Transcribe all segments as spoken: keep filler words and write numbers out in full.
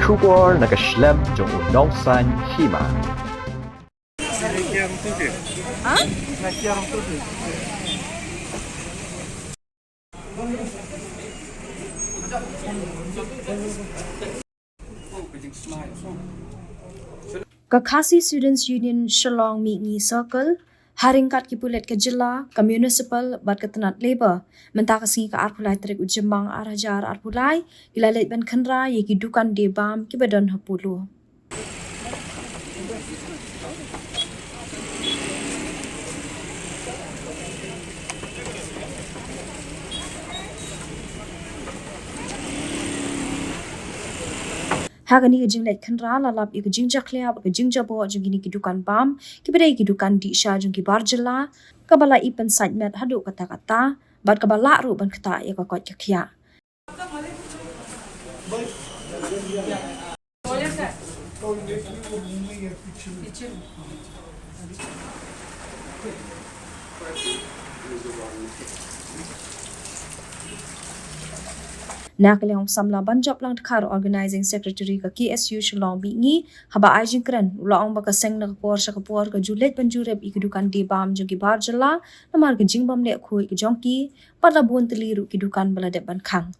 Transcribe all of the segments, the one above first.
Khubor na ka shlem jong u nongsan hima. Ka Khasi Students Union Shillong Mihngi Circle, ha ryngkat ki pulit ka jylla, ka municipal bad ka tnat Labour, mynta ka sngi ka arphew lai tarik u Jymmang ar hajar arphew lai, ki la leit ban khynra ïa ki dukan die bam kiba don ha Polo. Ha kane ka jingleit khynra la lap ïa ka jingjakhlia bad ka jingjaboh jong kine ki dukan bam, kiba dei ki dukan dih sha jong ki bar jylla, kaba la i pynsait met haduh katta katta, bad kaba lah ruh ban ktah ïa ka koit ka khiah. Na ka liang u samla Banjop Langdkhar, Organizing Secretary ka K S U Shillong Mihngi, haba ai jingkren, u la ong ba ka seng na ka por sha ka por ka ju leit ban jurip ïa ki dukan die bam jong ki bar jylla, namar ka jingbym leh khuid ka jong ki, bad la bun tylli ruh ki dukan ba la dep ban khang.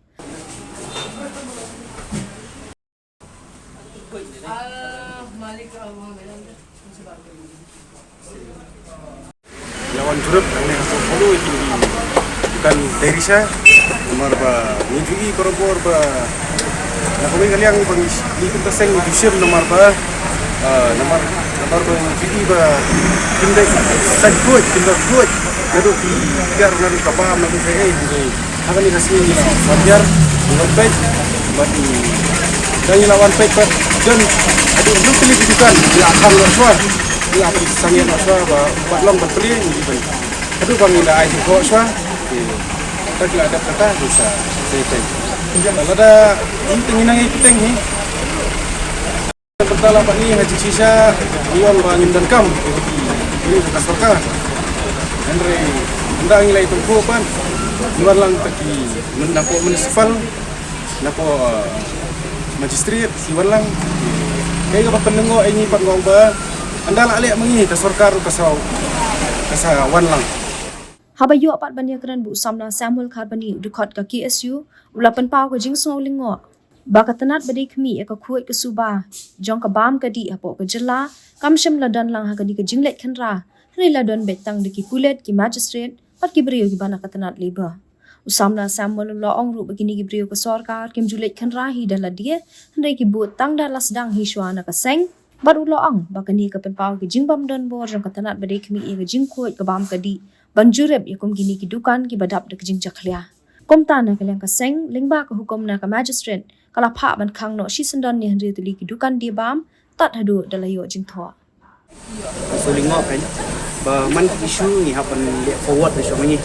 Ïa wan jurip hangne ha Polo ïa kine ki dukan dairy sha, namar ba ngi ju i barabor ba na kawei ka liang ba ngi, ngi kum ka seng ngi ju shim namar ba, ah, namar, namar ba ngi ju i ba kim dei sait khuid, kim dei khuid. Naduh ki biar naduh ka bam naduh kaei kaei. Ha kane ka sngi ngi la wan biar, ngi la peit, bad ngi, da ngi la wan peit bad don haduh hynriew tylli ki dukan ngi la khang noh shuwa, ngi la peit sangeh noh shuwa ba, bad long bad plie ngi ban. Haduh ba ngi la ai jingkhoh shuwa, te bad ngi la dep kata ngi sa sei peit. Lada ngi te ngi nang ïa ki teng hi. Mynta la pat ngi ha jingshisha ngi ong ba ngim donkam ïa ka sorkar. Hynrei ynda ngi la ïathuh pat ngi wan lang ta ki, napoh municipal, napoh, uh, magistrate, ki wan lang. Kaei kaba pynlyngngoh ïa ngi pat nga ong ba ynda la leh ma ngi ka sorkar ka sa, ka sa wan lang. Haba ïoh pat ban ïakren bad u samla Samuel Kharbani, u dkhot ka K S U, u la pynpaw ka jingsngew lyngngoh ba ka tnat ba dei khmih ïa ka khuid ka suba jong ka bam ka dih hapoh ka jylla kam shym la don lang ha kane ka jingleit khynra, hynrei la don beit tang da ki pulit, ki magistrate bad ki briew kiba na ka tnat Labour. U samla Samuel u la ong ruh ba kine ki briew ka sorkar kim ju leit khynra hi da lade, hynrei ki bud tang da la sdang hi shuwa na ka seng. Bad u la ong ba kane ka pynpaw ka jingbym don bor jong ka tnat ba dei khmih ïa ka jingkhuid ka bam ka dih ban jurip ïa kum kine ki dukan kiba dap da ka jingjakhlia. Kumta na ka liang ka seng, lyngba ka hukum na ka magistrate, ka la phah ban khang noh shisyndon ne hynriew tylli ki dukan die bam tad haduh da la ïoh jingthoh. Shu lyngngoh kan ba man ki issue ngi hap ban leh forward da shong ngi.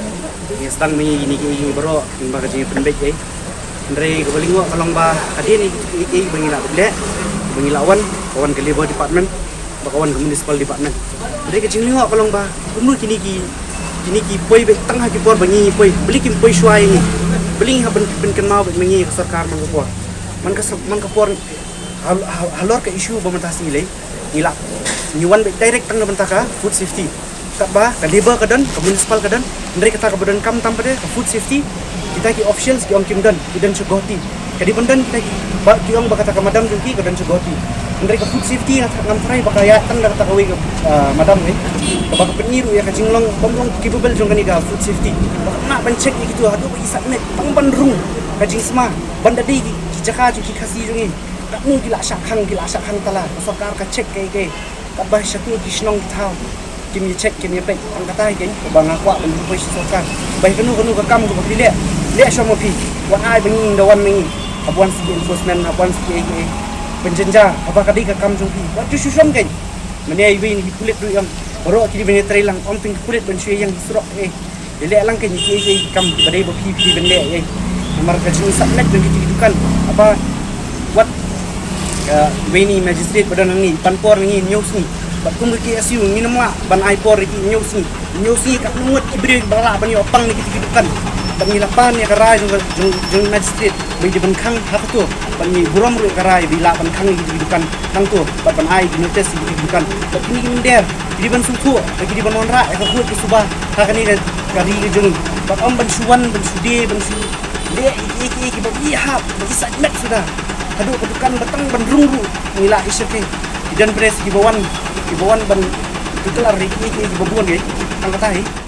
Ngi sdang ma ngi kine kiei baroh lyngba ka jingpynbeit ei. Hynrei kaba lyngngoh ka long ba hadien kiei ba ngi la leh, ba ngi la wan, ka wan ka Labour Department, ba ka wan ka Municipal Department. Hynrei ka jinglyngngoh ka long ba kumno kine ki, kine ki poi beit tang ha ki por ba ngi poi, balei kim poi shuwa ïa ngi? Balei ngi hap ban pynkynmaw beit ma ngi ka sorkar man ka por? Man ka sor-, man ka por hal-, hal-, halor ka issue ba mynta sngi lei ngi la, ngi wan beit direct tang na bynta ka food safety. Katba ka Labour ka don, ka Municipal ka don, hynrei kata kaba donkam tam pat ka food safety. Kita ki officials ki ong kim don, ki don sha Guwahati. Ka dei ban don kita ki, ba ki ong ba kata ka madam jong ki ka don sha Guwahati. Hynrei ka food safety nga, ngam tharai ba ka ïaid tang da kata kawei ka, ah, madam ne. Kaba ka pyni ruh ïa ka jinglong bym long capable jong kane ka food safety. Ba ka nang ban check ïa kito haduh ba ki submit tang ban rung ka jingsma ban da dei ki, ki jaka jong ki Khasi jong ngi. Katno ki la shah khang, ki la shah khang tala. Ka sorkar ka check kaei kaei. Katba sha tu ki shnong ki thaw kim ïa check, kim ïa peit. Tang kata hi keiñ kaba nga kwah ban pynpaw sha sorkar. Ba kano kano ka kam kaba phi leh, leh shwa ma phi. Wat ai ba ngi da wan ma ngi. Hap wan sha ki enforcement, hap wan sha ki ei ki ei. Pynjynjar haba ka dei ka kam jong phi. Wat ju shu shong keiñ. Mynne iwei na ki pulit ruh i ong baroh ki dei ban ïatrei lang, ym tang ki pulit ban shu ïeng surok ei. Ïaleh lang keiñ ïa kiei kiei ki kam ba dei ba phi phi dei ban leh ei. Namar ka jingsubmit jong kito ki dukan, haba wat, ah, iwei na i magistrate ba don hangne i pan por na ngi hynñiew sngi. Bad kum ka K S U ngin ym lah ban ai por ïa ki hynñiew sngi. Hynñiew sngi katno ngut ki briew ba lah ban ïoh pang na kito ki dukan. Bad ngi la pan ïa ka rai jong, jong, jong magistrate ba i dei ban khang ha kato. Bad ngi burom ruh ïa ka rai ba i lah ban khang ïa ki dukan hangto bad ban ai ki notice ïa ki dukan. Bad kine ki mynder ki dei ban sngewthuh ba ki dei ban wanrah ïa ka khuid ka suba ha kane ka, ka ri ka jong ngi. Bad ym ban shu wan ban shu die ban shu leh ïa ki, ïa ki, ïa ki ba i hap ba i sait met suda. Haduh ka dukan ba tang ban rung ruh ngi lah ïa shyrkhei. Ki don press ki ba wan, ki ba wan ban tuklar ïa ki, ïa ki, ïa ki ba bun ki. Tang kata hi.